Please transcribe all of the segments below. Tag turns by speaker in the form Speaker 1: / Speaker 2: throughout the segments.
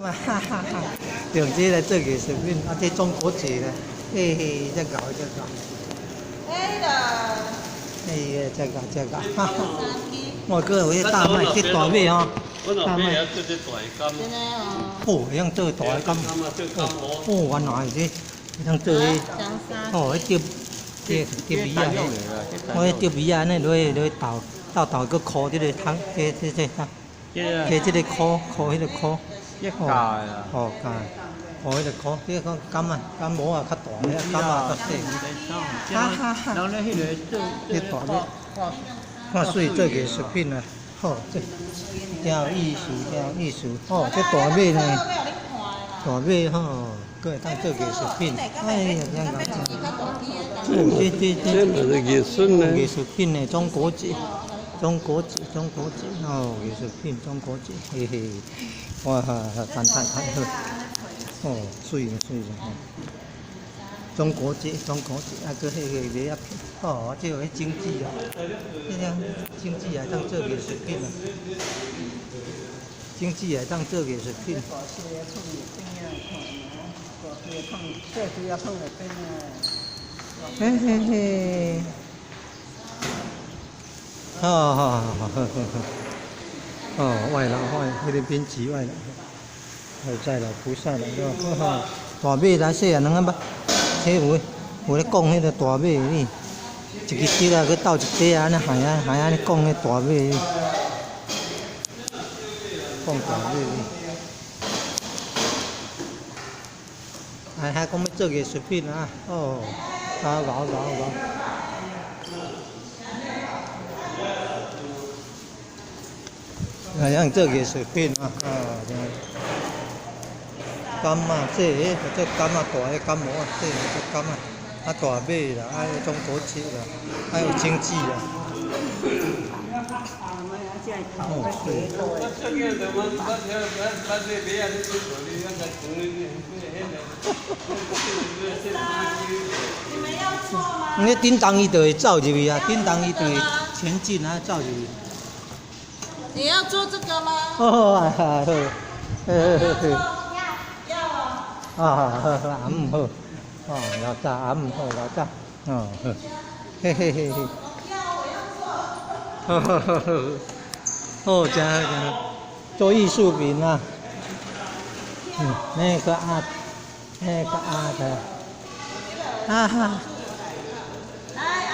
Speaker 1: 哈哈哈！用這來做藝術品，啊，這中國結咧，嘿嘿，這𠢕這𠢕。
Speaker 2: 哎啦！
Speaker 1: 哎呀，這𠢕這𠢕，哈哈！我閣有彼大麥，這大麥吼，大麥。哦，會用做大的柑。哦，原來是會當做彼，哦，彼竹這竹米仔，我彼竹米仔按呢落去落去鬥鬥鬥，閣箍這個湯，這這這啥？加這個箍箍彼個箍。哦，教，哦，彼個箍，這個柑仔，柑模仔較大，彼柑仔較細。哈哈哈！這大麥，看媠做藝術品啊！好，這真有意思，真有意思。哦，這大麥呢？大麥吼，閣會當做藝術品。哎呀，真𠢕真。哦，這這這。
Speaker 3: 這是藝術呢。
Speaker 1: 藝術品呢，中國結，中國結，中國結，哦，藝術品，中國結，嘿嘿。哇，讚讚讚好。哦，媠媠吼。中國結，中國結，啊，閣彼個麥仔片，哦，這有彼精緻啊，這個精緻也當做藝術品啊，精緻也當做藝術品。嘿嘿嘿。好好好好好好。哦，外老外，彼个品质外老，在老菩薩來了，哈哈。大馬來細漢兩仔捌，彼有有咧講彼個大馬呢，一支竹仔閣鬥一塊仔，按呢害啊害按呢講彼大馬，講大馬。哎，遐講欲做藝術品啊，哦，啊，𠢕𠢕𠢕。啊，用做藝術品啊，啊，柑仔，這個這柑仔大个柑模仔，這個柑仔，啊大馬啦，啊中國結啦，還有精緻啦。哦，對。你叮當伊就會走入去啊，叮當伊就會前進啊，走入去。
Speaker 2: 你要做這個嗎？
Speaker 1: 哦，好，好，好，好。
Speaker 2: 要啊。
Speaker 1: 啊，好好，阿姆好，哦，老早阿姆好，老早，哦，好，嘿嘿嘿嘿。好好好好，哦，真好真好，做藝術品啊。嗯，那個阿，那個阿的，啊哈，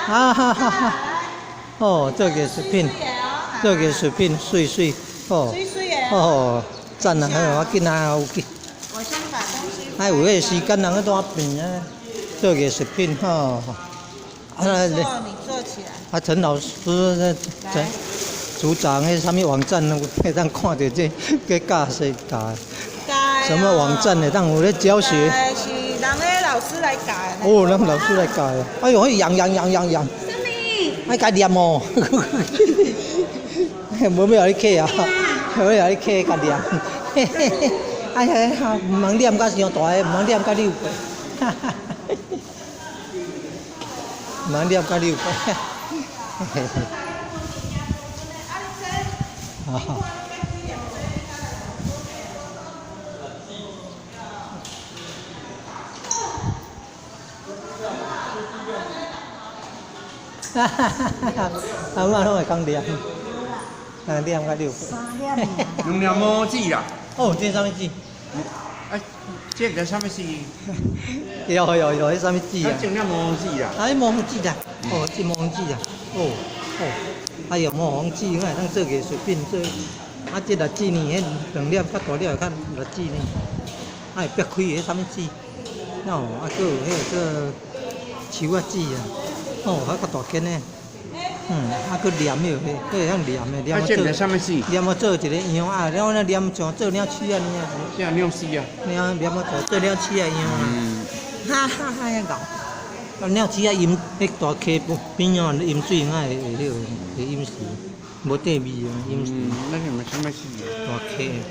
Speaker 1: 啊哈哈哈，哦，做藝術品，做藝術品，媠媠，哦，哦，讚啊！我見啊有見。啊，有彼個時間人去倒變啊，做藝術品吼。啊，啊，陳老師，陳組長，彼啥物網站會當看著這這教師教。什麼網站會當有咧教學？
Speaker 2: 是人咧老師來教。
Speaker 1: 哦，人老師來教的。哎喲，彼癢癢癢癢癢。啥物？愛共念哦。無欲予你客啊，無欲予你客，共念。嘿嘿嘿，哎呀，毋通念甲傷大个，毋通念甲溜過。哈哈哈！毋通念甲溜過。嘿嘿嘿。哈哈。哈哈哈哈！阿嬤攏會講念，啊念甲溜過。
Speaker 4: 兩粒毛子啦。
Speaker 1: 哦，這啥物子？
Speaker 4: 啊，這個啥物子？
Speaker 1: 有有有，彼啥物子啊？
Speaker 4: 這兩粒毛子啦。
Speaker 1: 啊，彼毛子啦，哦，這毛子啊，哦哦，哎喲，毛子我會當做藝術品做，啊，這栗子呢，彼兩粒較大粒的較栗子呢，啊會煏開彼啥物子？哦，啊，閣有彼個做樹仔子啊。哦，還較大間呢，嗯，啊，閣黏彼個，閣會曉黏的，黏啊做，黏啊做一個樣啊，了那黏像做鳥鼠按呢啊。
Speaker 4: 像鳥鼠啊。
Speaker 1: 黏黏啊做做鳥鼠仔樣啊。哈哈哈！遐𠢕，啊鳥鼠仔飲彼大溪邊哦，飲水敢會會彼個會飲死，無塊味啊，飲死。
Speaker 4: 那是啥物鼠？
Speaker 1: 大溪，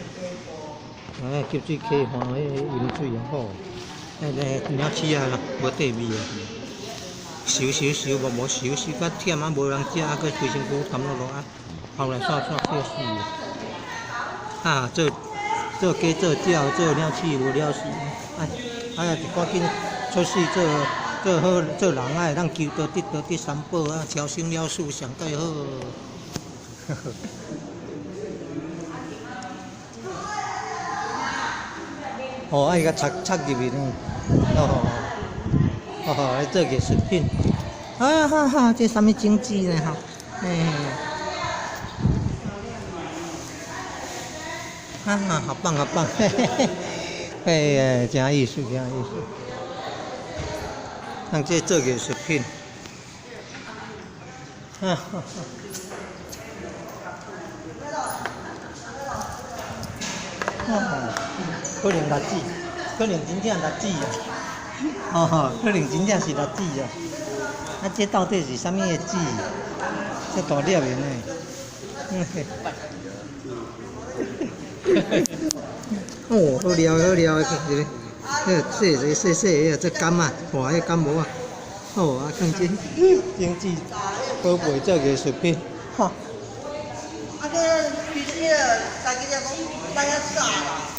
Speaker 1: 哎，吸水溪吼，彼個飲水啊好，彼个鳥鼠仔啦，無塊味啊。燒燒燒，無無燒燒甲忝啊，無人食啊，閣規身軀澹漉漉啊，後來煞煞去死。啊，做做假做照，做了死無了死。哎，哎，就趕緊出世做做好做人啊，會當求道得道得三寶啊，超生了事上蓋好。哦，愛共插插入去呢。哦，哦，來做藝術品。啊哈哈，這啥物種子呢？吼，欸，啊，好棒好棒，嘿嘿嘿，哎，真藝術真藝術。人這做藝術品。哈哈哈。哦，可能栗子，可能真正栗子啊！哦，可能真正是栗子啊！啊，這到底是啥物的籽？這大粒的呢？嗯嘿。哦，好料好料，一个，這細細細細的，這柑仔，大的柑帽仔。哦，啊，看這精緻寶貝做藝術品，哈。
Speaker 2: 啊，這其實大家講，大家傻啦。